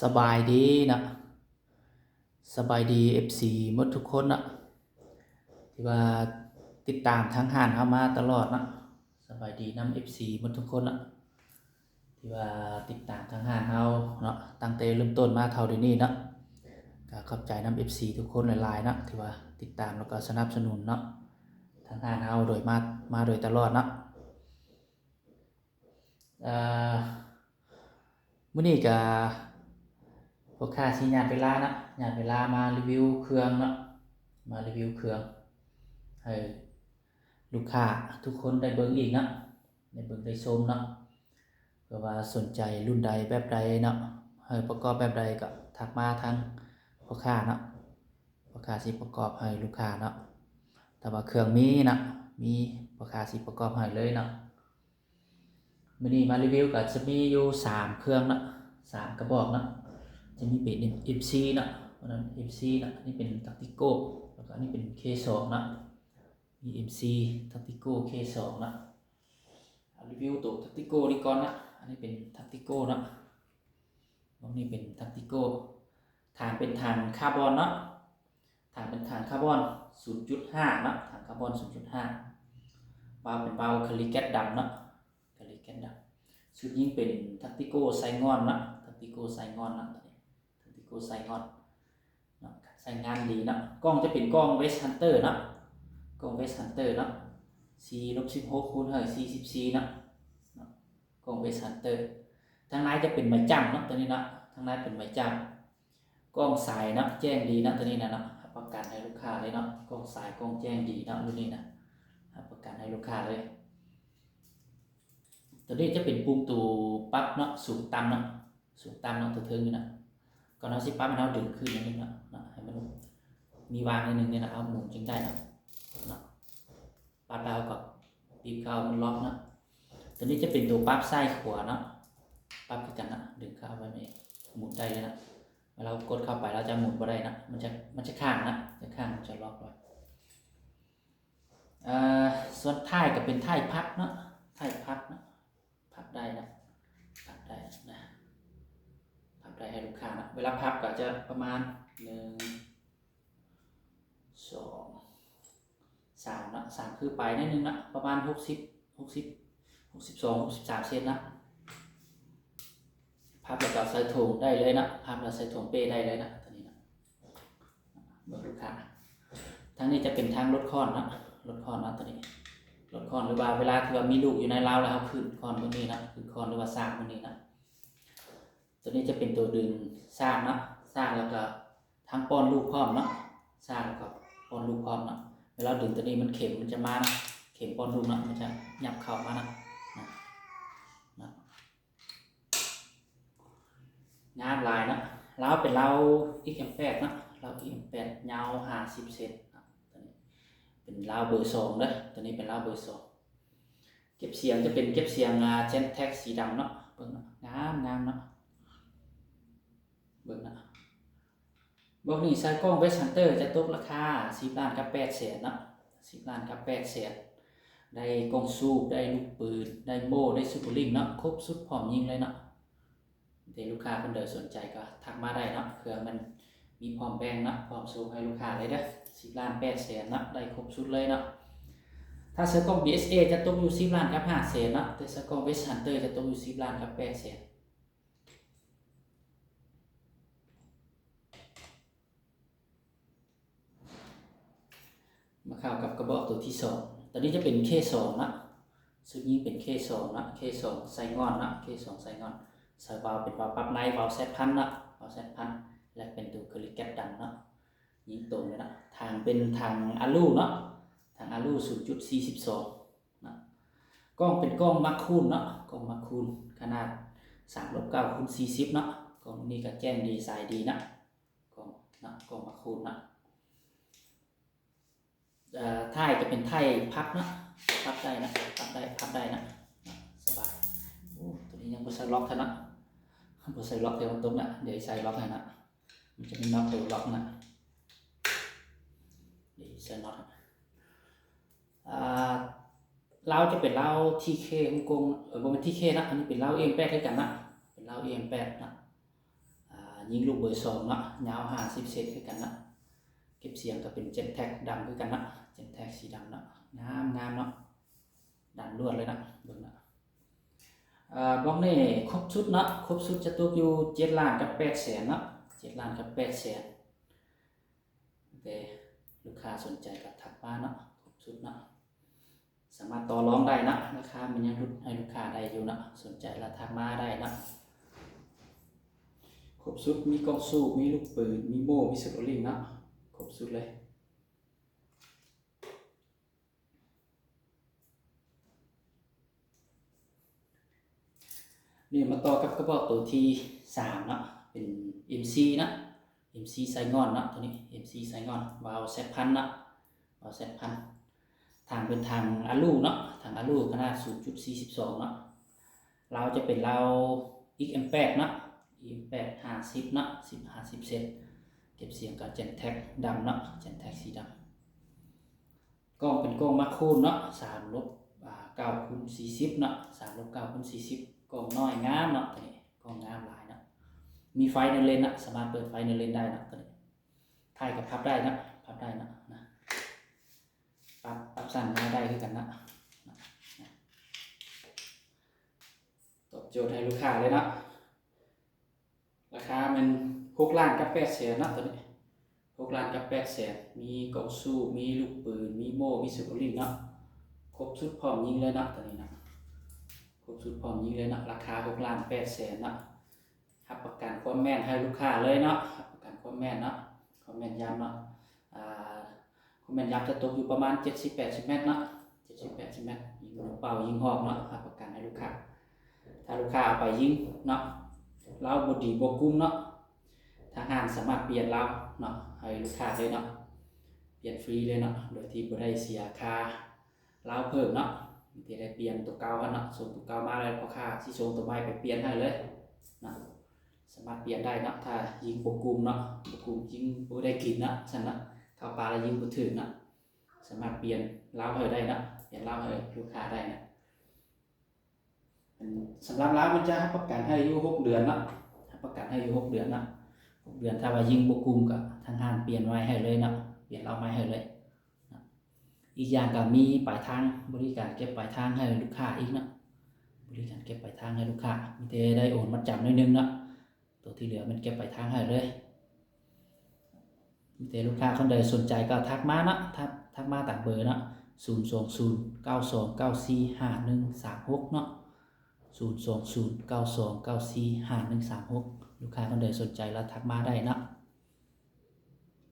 ສະບາຍດີເນາະ ສະບາຍດີເອັຟຊີໝົດທຸກຄົນເນາະ ທີ່ວ່າຕິດຕາມທາງຮ້ານເຮົາມາຕະຫຼອດເນາະ. ສະບາຍດີນຳເອັຟຊີໝົດທຸກຄົນເນາະ ທີ່ວ່າຕິດຕາມທາງຮ້ານເຮົາເນາະ ຕັ້ງແຕ່ເລີ່ມຕົ້ນມາເທົ່າດຽວນີ້ເນາະ. ກໍຂອບໃຈນຳເອັຟຊີທຸກຄົນຫຼາຍໆເນາະ ທີ່ວ່າຕິດຕາມ ແລ້ວກໍສະໜັບສະໜູນເນາະ ທາງຮ້ານເຮົາໂດຍມາ ມາໂດຍຕະຫຼອດເນາະ. ເອີ ມື້ນີ້ກະພວກຂ້າຊິຍາດເວລາເນາະ ຍາດເວລາມາຣີວິວເຄື່ອງເນາະ ມາຣີວິວເຄື່ອງໃຫ້ລູກຄ້າທຸກຄົນໄດ້ເບິ່ງອີກເນາະ ໄດ້ເບິ່ງໄດ້ຊົມເນາະ. ເພື່ອວ່າສົນໃຈລຸ້ນໃດແບບໃດເນາະ ໃຫ້ປະກອບແບບໃດກໍທັກມາທາງພໍ່ຄ້າເນາະ ພໍ່ຄ້າຊິປະກອບໃຫ້ລູກຄ້າເນາະ. ຖ້າວ່າເຄື່ອງມີເນາະ ມີ ພໍ່ຄ້າຊິປະກອບໃຫ້ເລີຍເນາະ. ມື້ນີ້ມາຣີວິວກໍຈະມີຢູ່ສາມເຄື່ອງເນາະ ສາມກະບອກເນາະ ຈະມີເປັນເອັມຊີເນາະ ອັນນັ້ນເອັມຊີເນາະ ອັນນີ້ເປັນແທັກຕິກໂກ ແລ້ວກໍອັນນີ້ເປັນເຄສອງເນາະ ມີເອັມຊີ ແທັກຕິກໂກ ເຄສອງເນາະ. ເອົາຣີວິວໂຕແທັກຕິກໂກນີ້ກ່ອນເນາະ ອັນນີ້ເປັນແທັກຕິກໂກເນາະ ອັນນີ້ເປັນແທັກຕິກໂກ ຖັງເປັນຖັງຄາບອນເນາະ ຖັງເປັນຖັງຄາບອນສູນຈຸດຫ້າເນາະ ຖັງຄາບອນສູນຈຸດຫ້າ ວາວເປັນວາວຄາລີແກັດດຳເນາະ ຄາລີແກັດດຳ. ຊຸດຍິງເປັນແທັກຕິກໂກໄຊງອນເນາະ ແທັກຕິກໂກໄຊງອນເນາະ ໂຕນີ້ແທັກຕິກໂກໄຊງອນເນາະ ໃຊ້ງານດີເນາະ. ກ້ອງຈະເປັນກ້ອງເວສຮັນເຕີເນາະ ກ້ອງເວສຮັນເຕີເນາະ ສີ່ລົບສິບຫົກຄູນໃຫ້ສີ່ສິບສີ່ເນາະ ກ້ອງເວສຮັນເຕີ. ທາງໃນຈະເປັນໄມ້ຈ້ຳເນາະ ໂຕນີ້ເນາະ ທາງໃນເປັນໄມ້ຈ້ຳ. ກ້ອງສາຍເນາະ ແຈ້ງດີເນາະ ໂຕນີ້ນະເນາະ ຮັບປະກັນໃຫ້ລູກຄ້າເລີຍເນາະ ກ້ອງສາຍກ້ອງແຈ້ງດີເນາະ ລຸ້ນນີ້ນະ ຮັບປະກັນໃຫ້ລູກຄ້າເລີຍ. ໂຕນີ້ຈະເປັນປຸ່ມໂຕປັບເນາະ ສູງຕ່ຳເນາະ ສູງຕ່ຳເນາະ ໂຕເທິງນີ້ນະ. ກ່ອນເຮົາຊິປັບ ເຮົາດຶງຂຶ້ນໜ້ອຍໜຶ່ງເນາະ ເນາະ ໃຫ້ມັນມີວາງໜ້ອຍໜຶ່ງນີ້ນະ ເຮົາໝູນຈຶ່ງໄດ້ເນາະ ເນາະ. ປັບແລ້ວກໍບີບເຂົ້າ ມັນລັອກເນາະ. ໂຕນີ້ຈະເປັນໂຕປັບຊ້າຍຂວາເນາະ ປັບຄືກັນເນາະ ດຶງເຂົ້າໄວ້ນີ້ ໝູນໄດ້ເລີຍເນາະ. ເວລາເຮົາກົດເຂົ້າໄປ ລາວຈະໝູນບໍ່ໄດ້ເນາະ ມັນຈະ ມັນຈະຄ້າງເນາະ ຈະຄ້າງ ມັນຈະລັອກໄວ້. ເອີ ສ່ວນທ້າຍກໍເປັນທ້າຍພັບເນາະ ທ້າຍພັບເນາະ ພັບໄດ້ເນາະ ພັບໄດ້ນະ ພັບໄດ້ໃຫ້ລູກຄ້າເນາະ. ເວລາພັບກໍຈະປະມານໜຶ່ງ ສອງ ສາມເນາະ ສາມຄືປາຍໜ້ອຍໜຶ່ງເນາະ ປະມານຫົກສິບ ຫົກສິບ ຫົກສິບສອງ ຫົກສິບສາມເຊັນເນາະ. ພັບແລ້ວກໍໃສ່ຖົງໄດ້ເລີຍເນາະ ພັບແລ້ວໃສ່ຖົງເປ້ໄດ້ເລີຍເນາະ ໂຕນີ້ເນາະ. ເບິ່ງລູກຄ້າ ທາງນີ້ຈະເປັນທາງລົດຄ້ອນເນາະ ລົດຄ້ອນເນາະ ໂຕນີ້ລົດຄ້ອນ ຫຼືວ່າເວລາທີ່ວ່າມີລູກຢູ່ໃນລາວແລ້ວ ເຮົາຂຶ້ນຄ້ອນເບິ່ງນີ້ເນາະ ຂຶ້ນຄ້ອນ ຫຼືວ່າຊາກເບິ່ງນີ້ເນາະ. ໂຕນີ້ຈະເປັນໂຕດຶງຊາກເນາະ ຊາກແລ້ວກໍທັງປ້ອນລູກພ້ອມເນາະ ຊາກແລ້ວກໍປ້ອນລູກພ້ອມເນາະ. ເວລາເຮົາດຶງໂຕນີ້ ມັນເຂັມມັນຈະມາເນາະ ເຂັມປ້ອນລູກເນາະ ມັນຈະຫຍັບເຂົ້າມາເນາະ ເນາະ. ງາມຫຼາຍເນາະ ລາວເປັນລາວ ເອັກເອັມແປດເນາະ ລາວ ເອັກເອັມແປດ ຍາວຫ້າສິບເຊັນເນາະ ໂຕນີ້ເປັນລາວເບີສອງເດີ ໂຕນີ້ເປັນລາວເບີສອງ. ເກັບສຽງຈະເປັນເກັບສຽງ ອາ ເຈັນແທັກສີດຳເນາະ ເບິ່ງເນາະ ງາມໆເນາະ ເບິ່ງເນາະ. ບອກນີ້ໃສ່ກ້ອງເວສຮັນເຕີຈະຕົກລາຄາສິບລ້ານກັບແປດແສນເນາະ ສິບລ້ານກັບແປດແສນ ໄດ້ກ້ອງສູບ ໄດ້ລູກປືນ ໄດ້ໂມ່ ໄດ້ຊຸບເປີລິ້ງເນາະ ຄົບຊຸດພ້ອມຍິງເລີຍເນາະ. ແຕ່ລູກຄ້າຄົນໃດສົນໃຈກໍທັກມາໄດ້ເນາະ ເຄື່ອງມັນມີພ້ອມແບ່ງເນາະ ພ້ອມສົ່ງໃຫ້ລູກຄ້າເລີຍເດີ ສິບລ້ານແປດແສນເນາະ ໄດ້ຄົບຊຸດເລີຍເນາະ. ຖ້າໃສ່ກ້ອງບີເອສເອຈະຕົກຢູ່ສິບລ້ານກັບຫ້າແສນເນາະ ແຕ່ໃສ່ກ້ອງເວສຮັນເຕີຈະຕົກຢູ່ສິບລ້ານກັບແປດແສນ. ມາເຂົ້າກັບກະບອກໂຕທີສອງ ໂຕນີ້ຈະເປັນເຄສອງເນາະ ຊຸດຍິງເປັນເຄສອງເນາະ ເຄສອງໄຊງອນເນາະ ເຄສອງໄຊງອນ ໃສ່ວາວເປັນວາວປັບໃນ ວາວແຊັດພັນເນາະ ວາວແຊັດພັນ ແລະເປັນໂຕເຄີລິແກັດດຳເນາະ ຍິງຕົງເລີຍເນາະ. ຖັງເປັນຖັງອາລູເນາະ ຖັງອາລູສູນຈຸດສີ່ສິບສອງເນາະ. ກ້ອງເປັນກ້ອງມາຄູນເນາະ ກ້ອງມາຄູນ ຂະໜາດສາມລົບເກົ້າຄູນສີ່ສິບເນາະ. ກ້ອງນີ້ກໍແຈ້ງດີ ສາຍດີເນາະ ກ້ອງເນາະ ກ້ອງມາຄູນເນາະ. ເອີ ທ້າຍຈະເປັນທ້າຍພັບເນາະ ພັບໄດ້ເນາະ ພັບໄດ້ ພັບໄດ້ເນາະ ສະບາຍ. ໂອ້ ໂຕນີ້ຍັງບໍ່ໃສ່ລັອກເທື່ອເນາະ ບໍ່ໃສ່ລັອກເທື່ອມັນຕົກນະ ດຽວໃສ່ລັອກໃຫ້ເນາະ ມັນຈະມີນັອດໂຕລັອກນະ ດຽວໃສ່ນັອດໃຫ້. ອ່າ ລາວຈະເປັນລາວທີເຄຮົງກົງ ເອີ ບໍ່ແມ່ນທີເຄນະ ອັນນີ້ເປັນລາວເອັມແປດຄືກັນນະ ເປັນລາວເອັມແປດນະ. ອ່າ ຍິງລູກເບີສອງເນາະ ຍາວຫ້າສິບເຊັນຄືກັນເນາະ. ເກັບສຽງກໍເປັນເຈັດແທັກດຳຄືກັນເນາະ ເຈັດແທັກສີດຳເນາະ ງາມໆເນາະ ດ້ານລວດເລີຍເນາະ ເບິ່ງເນາະ. ເອີ ບລັອກນີ້ຄົບຊຸດເນາະ ຄົບຊຸດຈະຕົກຢູ່ເຈັດລ້ານກັບແປດແສນເນາະ ເຈັດລ້ານກັບແປດແສນ. ແຕ່ລູກຄ້າສົນໃຈກໍທັກມາເນາະ ຄົບຊຸດເນາະ ສາມາດຕໍ່ລອງໄດ້ເນາະ ລາຄາມັນຍັງຫຼຸດໃຫ້ລູກຄ້າໄດ້ຢູ່ເນາະ ສົນໃຈລະທັກມາໄດ້ເນາະ. ຄົບຊຸດ ມີກ້ອງສູບ ມີລູກປືນ ມີໂມ່ ມີຊຸດໂອລິງເນາະ ຄົບຊຸດເລີຍ. ນີ້ມາຕໍ່ກັບກະບອກໂຕທີສາມເນາະ ເປັນເອັມຊີເນາະ ເອັມຊີໄຊງ່ອນເນາະ ໂຕນີ້ເອັມຊີໄຊງ່ອນ ວາວແຊັດພັນເນາະ ວາວແຊັດພັນ. ຖັງເປັນຖັງອາລູເນາະ ຖັງອາລູຂະໜາດສູນຈຸດສີ່ສິບສອງເນາະ. ລາວຈະເປັນລາວ ເອັກເອັມແປດເນາະ ເອັກເອັມແປດຫ້າສິບເນາະ ສິບ ຫ້າສິບເຊັນ. ເກັບສຽງກໍເຈັນແທັກດຳເນາະ ເຈັນແທັກສີດຳ. ກ້ອງເປັນກ້ອງມາໂຄຣເນາະ ສາມລົບ ອ່າ ເກົ້າຄູນສີ່ສິບເນາະ ສາມລົບເກົ້າຄູນສີ່ສິບ. ກ້ອງນ້ອຍງາມເນາະ ໂຕນີ້ກ້ອງງາມຫຼາຍເນາະ. ມີໄຟໃນເລນເນາະ ສາມາດເປີດໄຟໃນເລນໄດ້ເນາະ ໂຕນີ້. ທ້າຍກໍພັບໄດ້ເນາະ ພັບໄດ້ເນາະ ນະ ປັບ ປັບສັ້ນຍາວໄດ້ຄືກັນເນາະ ນະ ຕອບໂຈດໃຫ້ລູກຄ້າເລີຍເນາະ. ລາຄາແມ່ນຫົກລ້ານກັບແປດແສນເນາະ ໂຕນີ້ ຫົກລ້ານກັບແປດແສນ. ມີກ້ອງສູບ ມີລູກປືນ ມີໂມ່ ມີຊຸດໂອລິງເນາະ ຄົບຊຸດພ້ອມຍິງເລີຍເນາະ ໂຕນີ້ເນາະ ຄົບຊຸດພ້ອມຍິງເລີຍເນາະ. ລາຄາຫົກລ້ານແປດແສນເນາະ. ຮັບປະກັນຄວາມແມ່ນໃຫ້ລູກຄ້າເລີຍເນາະ ຮັບປະກັນຄວາມແມ່ນເນາະ ຄວາມແມ່ນຢຳເນາະ ອ່າ ຄວາມແມ່ນຢຳຈະຕົກຢູ່ປະມານເຈັດສິບແປດສິບແມັດເນາະ ເຈັດສິບແປດສິບແມັດ. ຍິງເປົ້າຍິງຮອກເນາະ ຮັບປະກັນໃຫ້ລູກຄ້າ. ຖ້າລູກຄ້າເອົາໄປຍິງເນາະ ລາວບໍ່ດີບໍ່ກຸມເນາະ ທາງຮ້ານສາມາດປ່ຽນລາວເນາະ ໃຫ້ລູກຄ້າເລີຍເນາະ ປ່ຽນຟຣີເລີຍເນາະ ໂດຍທີ່ບໍ່ໄດ້ເສຍຄ່າ ລາວເພີ່ມເນາະ ມີແຕ່ໄດ້ປ່ຽນໂຕເກົ່າຫັ້ນເນາະ ສົ່ງໂຕເກົ່າມາແລ້ວ ພໍ່ຄ້າຊິສົ່ງໂຕໃໝ່ໄປປ່ຽນໃຫ້ເລີຍເນາະ. ສາມາດປ່ຽນໄດ້ເນາະ ຖ້າຍິງບໍ່ກຸມເນາະ ບໍ່ກຸມ ຍິງບໍ່ໄດ້ກິນເນາະ ຊັ້ນເນາະ ເຂົ້າປ່າແລ້ວຍິງບໍ່ຖືກເນາະ ສາມາດປ່ຽນລາວໃຫ້ໄດ້ເນາະ ປ່ຽນລາວໃຫ້ລູກຄ້າໄດ້ເນາະ. ອັນ ສຳລັບລາວມັນຈະຮັບປະກັນໃຫ້ຢູ່ຫົກເດືອນເນາະ ຮັບປະກັນໃຫ້ຢູ່ຫົກເດືອນເນາະ ຫົກເດືອນ. ຖ້າວ່າຍິງບໍ່ກຸມກໍທາງຮ້ານປ່ຽນໃໝ່ໃຫ້ເລີຍເນາະ ປ່ຽນລາວໃໝ່ໃຫ້ເລີຍເນາະ. ອີກຢ່າງກໍມີປາຍທາງ ບໍລິການເກັບປາຍທາງໃຫ້ລູກຄ້າອີກເນາະ ບໍລິການເກັບປາຍທາງໃຫ້ລູກຄ້າ ມີແຕ່ໄດ້ໂອນມັດຈຳໜ້ອຍໜຶ່ງເນາະ ໂຕທີ່ເຫຼືອແມ່ນເກັບປາຍທາງໃຫ້ເລີຍ. ມີແຕ່ລູກຄ້າຄົນໃດສົນໃຈກໍທັກມາເນາະ ທັກ ທັກມາຕາມເບີເນາະ ສູນສອງສູນ ເກົ້າສອງເກົ້າສີ່ ຫ້າໜຶ່ງສາມຫົກເນາະ ສູນສອງສູນ ເກົ້າສອງເກົ້າສີ່ ຫ້າໜຶ່ງສາມຫົກ. ລູກຄ້າຄົນໃດສົນໃຈລະທັກມາໄດ້ເນາະ.